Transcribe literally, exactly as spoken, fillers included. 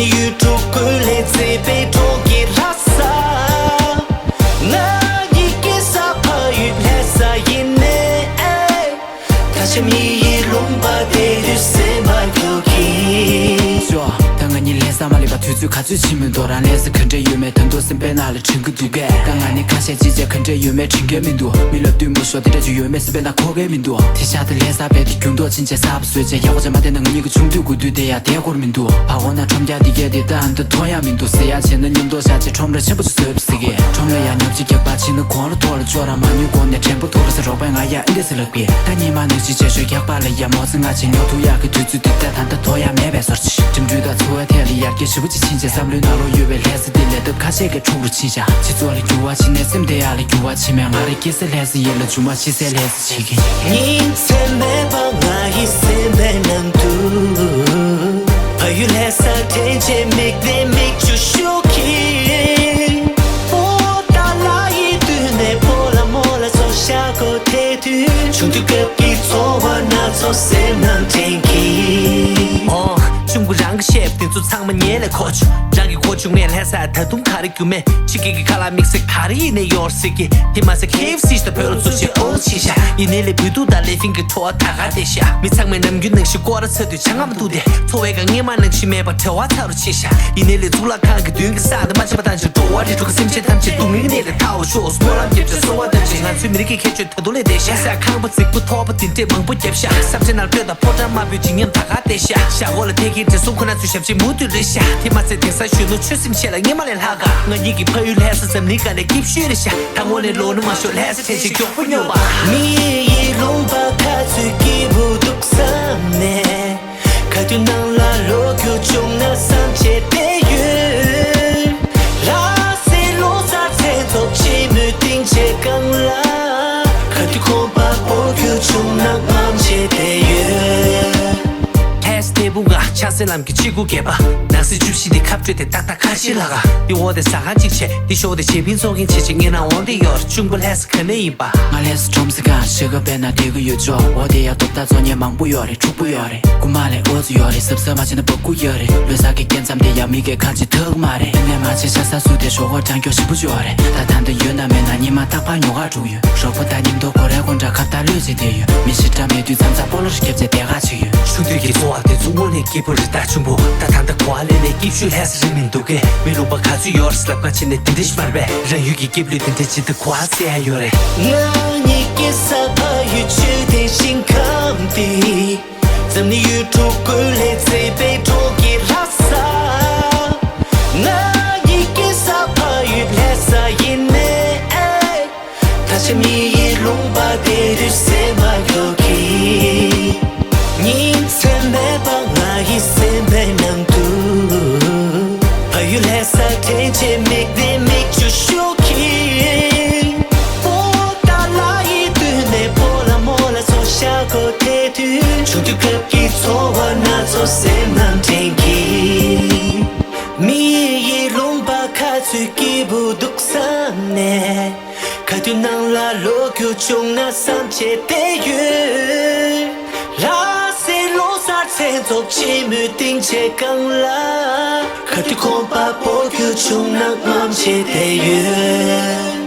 ཡུལ་གྲུ་ཀུན་ལས་མཛེས་པའི་གྲོང་ཁྱེར་ལྷ་ས། ང་གཉིས་སྐྱེས་ས་ཕ་ཡུལ་ལྷ་ས་ཡིན་ནས། ད་ཆ་མི་ཡི་ལུང་པ་དེ་དུས་སེམས་པ་སྐྱོ་གི། ཅོ། ད་ང་གཉིས་ལྷ་ས་མ་སླེབས་པ་དུས་ཚོད་ག་ཚོད་ཕྱིན་མི་འདུག་རང་ལྷ་ས་ག་འདྲ་ཡོད་མེད་ད་དུང་སེམས་པའི་ནང་ལ་དྲན་གྱི་འདུག་གས། ད་ང་ནི་ཁ་ཤས་ཅི་བྱས་ག་འདྲ་ཡོད་མེད་དྲན་གྱི་མི་འདུག་མི་ལ་བསྟུན་མོ་ཤོག་དེ་འདྲ་ཅིག་ཡོད་མེད་སེམས་པའི་ནང་འཁོར་གི་མི་འདུག་དེ་ཤ་དེ་ལྷ་ས་བས་དེ་རྒྱུན་ཐོག་ཕྱིན་ཆད་གསར་པ་བཟོས་བྱས་ཡག་པོ་བྱས་མ་བསྡད་ན་ང་གཉིས་ཀྱི་ཆུང་དུས་དགུ་དུས་དེ་ཡང་བསྡད་དགོས་མི་འདུག་བ་འོ་ན་ཁྲོམ་རྒྱག་དེ་གས་དེ་ད་འདི་མཐོང་ཡག་མི་འདུག་ཟེར་ཡག་བྱས་ན་མཉམ་དུ་བཞག་བྱས་ཁྲོམ་ར་ཆེན་པོ་ཅིག་བཟོས་པ་ཟེར་གི། ཁྲོམ་ལ་ཡང་ཉོབ་ཅིག་རྒྱག་པ་ཕྱིན་ན་གོང་ལ་ཐོག་ལ་ཅོ་ར་མ་ཉོས་གོང་ནས་དྲན་པ་ཐོག་ལ་ཟེར་རོགས་པས་ང་ཡ་ཨིན་དེ་ཟེར་ལབ་གི། ད་ཉི་མ་ནག་ཅིག་བྱས་ཤོག་རྒྱག་པ་ལ་ཡ་མོ་ཟེར་ང་ཅིག་ཉོ་ཐུབ་ཡག་གི་དུས་ཚོད་དེ་ད་ད་ལྟ་ཐོག་ཡག་མེད་པའི་བཟོ་ཅིག་འགྲིམ་འགྲུལ་དང་འཚོ་བའི་ཐད་ལ་ཡར་རྒྱས་ཞེ་པོ་ཅིག་ཕྱིན་བྱས་བསམ་བློའི་ནང་ལོགས་ཡོད་པའི་ལྷ་ས་འདི་ལས་སྟབས་ཁ་ཤས་ཀྱི་འཁྲུག་རུ་ཕྱིན་བཞག་སྤྱི་ཚོགས་ལ་འགྱུར་བ་ཕྱིན་ནས་སེམས་དེ་ཡག་ལ་འགྱུར་བ་ཕྱིན་མེད། ང་རང་སྐྱེས་ས་ལྷ་ས་ཡིན་ལ་རྒྱུ་མ་ཤི་སའི་ལྷ་ས་བྱེད་ཀྱི། ཉིན་མཚན་མེད་པར་ང་ཡི་སེམས་པའི་ནང་དུ་ཕ་ཡུལ་ལྷ་ས་དྲན་བྱས་མིག་ནས་མིག་ཆུ་ཤོར་གྱིན། སྤོ་ཏ་ལ་ཡི་མདུན་ནས་སྤོ་ལ་མོ་ལ་སོ་ཤ་གོ་དེ་དུས་ཆུང་དུས་སྐབས་ཀྱི་ཚོར་བ་སྣ་ཚོགས་སེམས་ནང་དྲན་གྱིན། ཨོ། གཅུང་པོ་རང་གི་བཤད་པ་དེ་ཚོ་ཚང་མ་ཉན་ལས་གོ་ཆུ། རང་གི་གོ་བྱུང་མེད་ལྷ་ས་ད་དུང་ག་རེ་རྒྱུ་མེད། ཕྱི་རྒྱལ་གྱི་ཁ་ལག་དམིགས་བསལ་ག་རེ་ཡིན་ནའི་ཡོད་ཟེར་གི། དེ་མ་ཟད་ཁེ་ཨེཕ་སི་ཞིག་དང་བོད་ལ་བཙུགས་བྱས་ཨོ་ཕྱིན་ཤག་ཡིན་ནའི་ལས་བོད་ཐུག་དང་ལེ་ཕིང་གི་བྲོ་བ་ད་ག་བསྡད་ཤག་མི་ཚང་མས་ནམ་རྒྱུན་ནང་བཞིན་སྐོར་ར་ཚ་དུས་ཆང་ངམ་འདུག་སྟེ། འཚོ་བའི་སྒང་སྔས་མ་ནང་བཞིན་མེད་པར་བྲེལ་བ་ཚ་རུ་ཕྱིན་ཤག་ཡིན་ནའི་ལས་གཙུག་ལག་ཁང་གི་མདུན་གྱི་ས་དེ་མ་ཆད་པ་བཏང་ཕྱིར་འགྲོ་བ་རིགས་དྲུག་གི་སེམས་ཅན་ཐམས་ཅད་སྡུག་བསྔལ་གྱི་གནས་ལས་ཐར་བར་ཤོག་སྨོན་ལམ་རྒྱབ་ཅིང་གསོལ་བ་བཏབ་ཅིང་ང་ཚོའི་མི་རིགས་ཀྱི་ཁྱད་ཆོས་ད་དུང་ལས་འདས་ཤག་ས་ཁང་པ་རྫིག་པོ་ཐོག་པ་དེ་འདྲས་མང་པོ་བརྒྱབ་ཤག་ས་ཆ་ནང་སྤྲོད་དང་ཕོ་བྲང་དམར་པོའི་བརྗིད་ཉམས་ད་ག་བསྡད་ཤག་ཤག་འོག་ལ་ཐད་ཀའི་བགྲེས་སོང་ཁོ་ན་ཚོའི་ཞབས་ཕྱི་མུ་མཐུད་རེད་ཤག་དེ་མ་ཟད་དེང་སང་གཞོན་ནུ་ཆོས་སེམས་ཆེ་ལ་སྔས་མ་ལས་ལྷག་ག་ང་གཉིས་ཀྱི་ཕ་ཡུལ་ལྷ་ས་འཛམ་གླིང་སྒང་ནས་སྐྱིད་ཤོས་རེད་ཤག་ད་དངོས་གནས་ལོག་ནི་མ་ཤོར་ལྷ་ས་དྲན་ཅིག་མགྱོགས་པོ་སྙོབ་པ། མི་ཡི་ལུང་པ་ཁ་ཚུད་སྐྱིད་པོ་འདུག་བསམ་ནས། ག་དུས་ནང་ལ་ལོག་རྒྱུ་བྱུང་ན་བསམ་བྱས་བསྡད་ཡོད། ལྷ་སའི་ལོ་གསར་མཚན་ཚོགས་ཆེན་མོའི་སྡིངས་ཆའི་སྒང་ལ། ག་དུས་ཁང་པ་སྤོ་རྒྱུ་བྱུང་ན་སྨོན་བྱས་བསྡད་ཡོད། ལྷ་ས་དེ་བུ་ང་ཆགས་སའི་ལམ་གྱི་གཅིག་དགུ་བརྒྱད་པ། ནང་སྲིད་བཅུ་བཞི་དེ་ཁ་སྤྲོད་དེ་ཏག་ཏག་ཁ་ཕྱིར་ལྷག་ག་འདི་འོག་དེ་ཟ་ཁང་གཅིག་བྱས་འདི་ཤོག་དེ་བྱེད་ཕིང་ཚོགས་མཁན་བྱེད་ཅིག་ངེད་ནང་འོང་དེ་ཡོད་རེད། གཅུང་པོ་ལྷ་ས་ག་ནས་ཡིན་པ། ང་ལྷ་ས་ཁྲོམ་ས་སྒང་ཤེལ་ཁ་པའི་ནང་བསྡད་ཀྱི་ཡོད་ཅོག་འོ་དེ་ཡ་ཐོབ་ཐང་རྩོད་མཁན་མང་པོ་ཡོད་རེད། འཁྲུག་པོ་ཡོད་རེད། རྐུ་མ་ལས་ཨོ་ཙི་ཡོད་རེད། གཟབ་གཟབ་མ་བྱས་ན་འབབ་དགོས་ཡོད་རེད། ལོ་གསར་གྱི་སྐྱེལ་མཚམས་དེ་ཡ་མི་སྒེར་ཁ་ཅིག་ཐུག་མ་རེད། དེ་ནས་མ་བྱས་ཤ་ཟ་སུ་དེ་ཞོགས་ཀོ་གྲང་སྐྱོ་ཞིབ་པོ་ཅིག་ཡོད་རེད། ད་ད་འདི་ཡོད་ན་མེད་ན་ཉི་མ་རྟག་པར་ཉོ་གར་འགྲོ་གི་ཡོད། རོགས་པ་ད་མཉམ་དུ་གོ་རེ་གོ་འདྲ་ཁ་བརྡ་ལོས་བྱེད་བསྡད་ཡོད། མི་ཞེ་དྲག་མེད་དུས་མཚམས་མཚམས་སྤོ་ལོ་རེ་བརྒྱབ་བྱས་བསྡད་ག་བྱེད་ཡོད། ཆུང་དུས་ཀྱི་འཚོ་བ་དེ་ཚོ་དངོས་གནས་སྐྱིད་པོ་རེད་ད་གཅུང་པོ། ད་ད་ལྟ་གོ་བ་ལེན་ནས་སྐྱིད་ཤོས་ལྷ་ས་རེད་མི་འདུག་གས། མི་ལུང་པ་ག་ཚོད་ཡོད་རེད་ལབ་ག་ཕྱིན་ནས་དེ་འདྲ་ཞིག་མ་རེད་པས། རང་ཡུལ་གྱི་སྐྱིད་ལུས་དེ་འདྲ་ཇི་ལྟར་གོ་བ་ཟེར་ཡ་ཡོད་རེད། ང་གཉིས་སྐྱེས་ས་ཕ་ཡུལ་ཆོས་ལྡན་ཞིང་ཁམས་འདི། འཛམ་གླིང་ཡུལ་གྲུ་ཀུན་ལས་མཛེས་པའི་གྲོང་ཁྱེར་ལྷ་ས། ང་གཉིས་སྐྱེས་ས་ཕ་ཡུལ་ལྷ་ས་ཡིན་ནས། ད་ཆ་མི་ཡི་ལུང་པ་དེ་དུས་སེམས་པ་སྐྱོ་གི། ཉིན་མཚན་མེད་པར་ང་ཡི་སེམས་པའི་ནང་དུ། ཕ་ཡུལ་ལྷ་ས་དྲན་བྱས་མིག་ནས་མིག་ཆུ་ཤོར་གྱིན། སྤོ་ཏ་ལ་ཡི་མདུན་ནས་སྤོ་ལ་མོ་ལ་སོ་ཤ་གོ་དེ་དུས། ཆུང་དུས་སྐབས་ཀྱི་ཚོར་བ་སྣ་ཚོགས་སེམས་ནང་དྲན་གྱིན། མི་ཡི་ལུང་པ་ཁ་ཚུད་སྐྱིད་པོ་འདུག་བསམ་ནས། ག་དུས་ནང་ལ་ལོག་རྒྱུ་བྱུང་ན་བསམ་བྱས་བསྡད་ཡོད། ལྷ་སའི་ལོ་གསར་མཚན་ཚོགས་ཆེན་མོའི་སྡིངས་ཆའི་སྒང་ལ། ག་དུས་ཁང་པ་སྤོ་རྒྱུ་བྱུང་ན་སྨོན་བྱས་བསྡད་ཡོད།